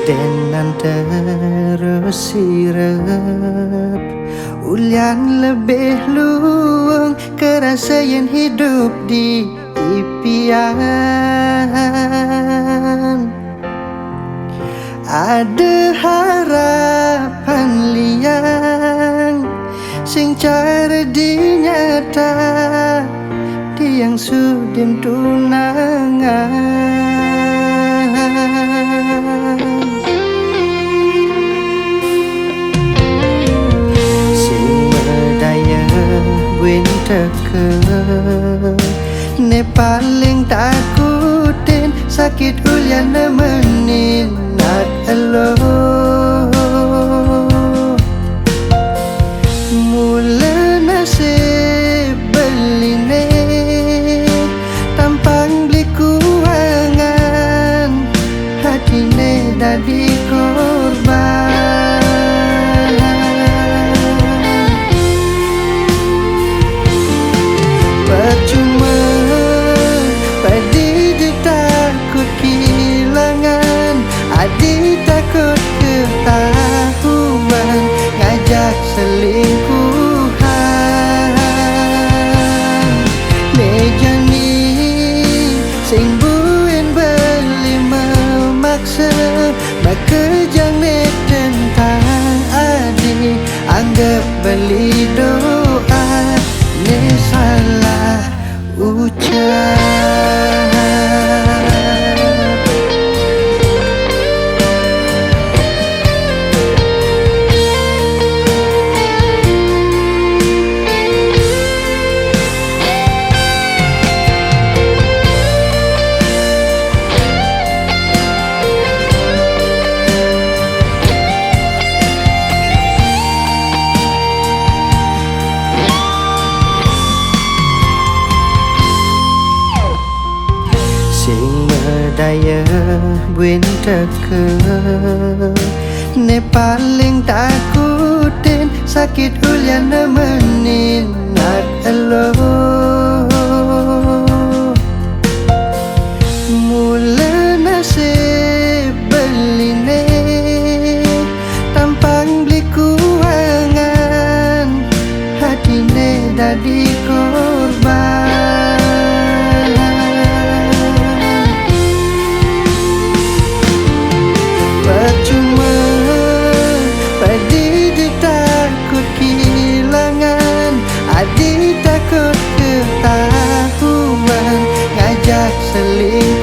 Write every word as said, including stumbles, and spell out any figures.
Ngadenan terus sirep, ulian lebih luwung kerasain hidup di ipian. Ada harapan liang sing cara dinyata tiang sudin tunangan. Sing medaya buin teka, ne paling takutin sakit ulian nemenin nak elo. Mula nasib beline tampang beli kuangan, hatine dadi korban. Percuma padi ditakut kilangan, adi takut ketahuan ngajak selingkuhan. Mejani sing buin beli memaksa, bakejang ne tentang adi, anggap beli doa ne salah ucap. Sing medaya buin teka, ne paling takutin sakit ulian nemenin nak elo. Mula nasib beline tampang beli kuangan, hatine dadi korban. Percuma padi ditakut kilangan, adi takut ketahuan ngajak selingkuh.